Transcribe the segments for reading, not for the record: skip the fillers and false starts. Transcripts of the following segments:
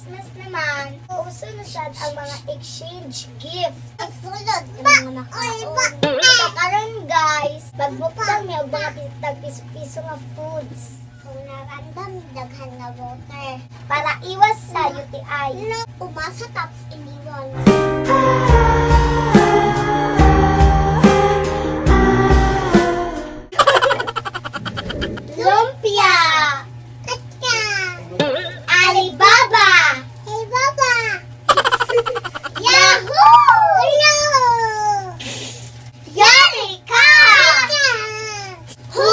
Christmas naman, uso na sad ang mga exchange gift. Ang sulod. Ang mga makaon. So karon guys, magmukbang mi og mga tag piso-piso nga foods Kung narandam, daghan nga water. Para iwas sa UTI. No, umasa tapos iniwan. Lumpia! Katka! Alibaba! Hey, Baba! Yahoo! Hello! Yari ka! Who?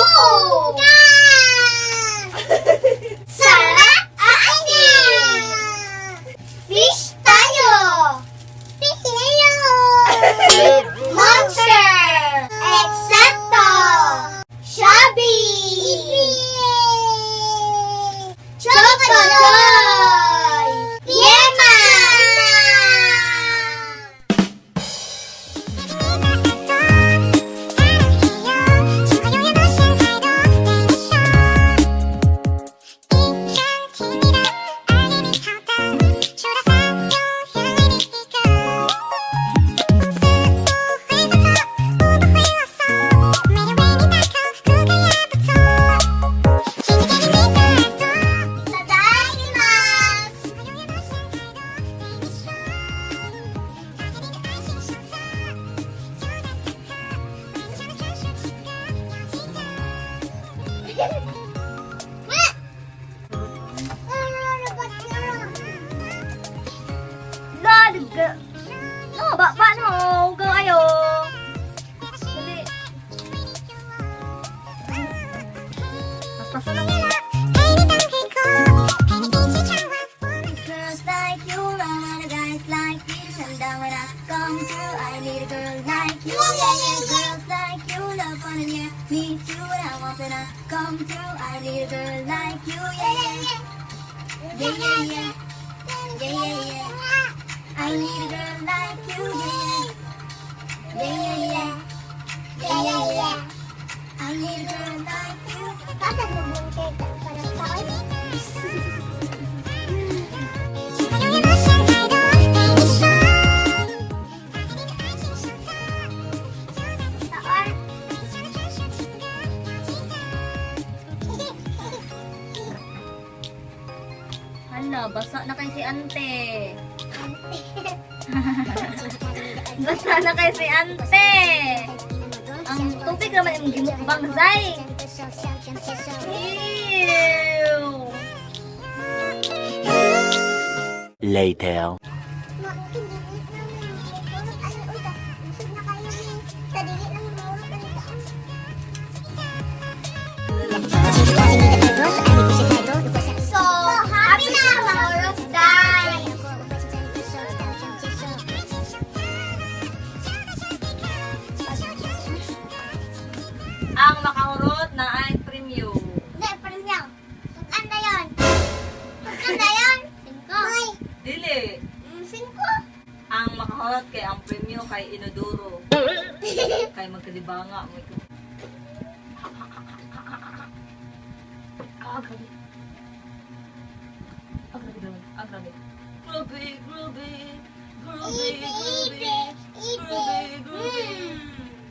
Sarap asin! Fish tayo! Monster! Excepto! Shabby! Choco Joy! Yema! Lord, no, ba, ba, no, go ayo. Dali. Pasa na. Girls like you run out of guys like me. Sundown when I come through, I need a girl like you. Yeah. Girls like you love fun and yeah, me too. What I want when I come through, I need a girl like you. Yeah. Yeah. I need a girl like you. Yeah. I need a girl like you. Hala, basa na kay si ante. Basa na kay si ante. Ang tubig naman yung gimukbang, Zay. Ew. Later. So, happy na mahurot, guys! Ang makahurot na ay premium. Hindi, parang yan. Saan na yun? Saan na yun? Singko. Dili. Singko. Ang makahurot kay ang premium kay inodoro. Kay magkalibanga mo ito. Ah, grabe. Ah, grabe, grabe. Ah, grabe. Grabe, grabe. Grabe, grabe. Grabe, grabe.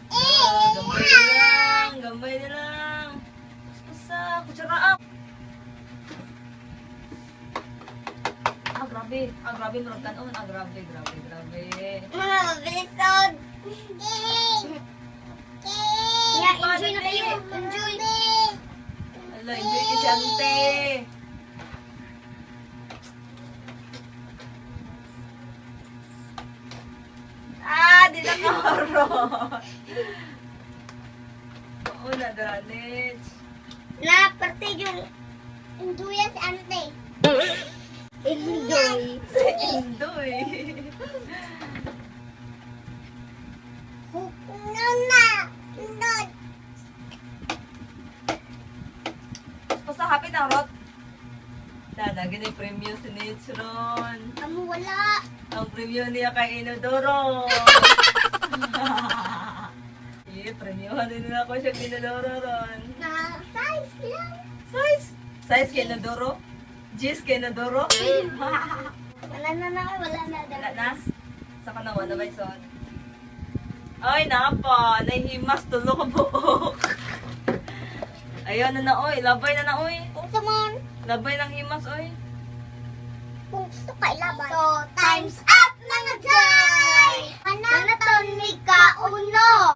Ah, gamay na lang. Gamay na lang. Basta, kutsara ah. Ah, grabe. Ah, grabe. Murag kanon. Ah, grabe, grabe, grabe. Mga mabilisod! Yeah, enjoy na kayo! Enjoy! Ala, enjoy ka si ante. Ah, di na kahorot. Oo na, Dranich. Na, parte yung Enjoy si ante. enjoy. Si Indoy. No na. No. Basta happy na, Rot. Dada, ganun yung premium si Nich ron. Amo wala. Ang premium niya kay Inodoro. Yeah, premium din na ako siya kay Inodoro ron. Na size lang. Size? Size kay Inodoro? Jeez, kay naduro. Wala na na, wala na. Wala na. Sa kanawa na ba son? Ay, napa. Nahimas. Tulo ka buok. Ayun na na, oy. Labay na na, oy. Unsa man? Labay ng himas, oy. Kung gusto ka ilaban. So, time's up, mga jay! Manaton ni kauno!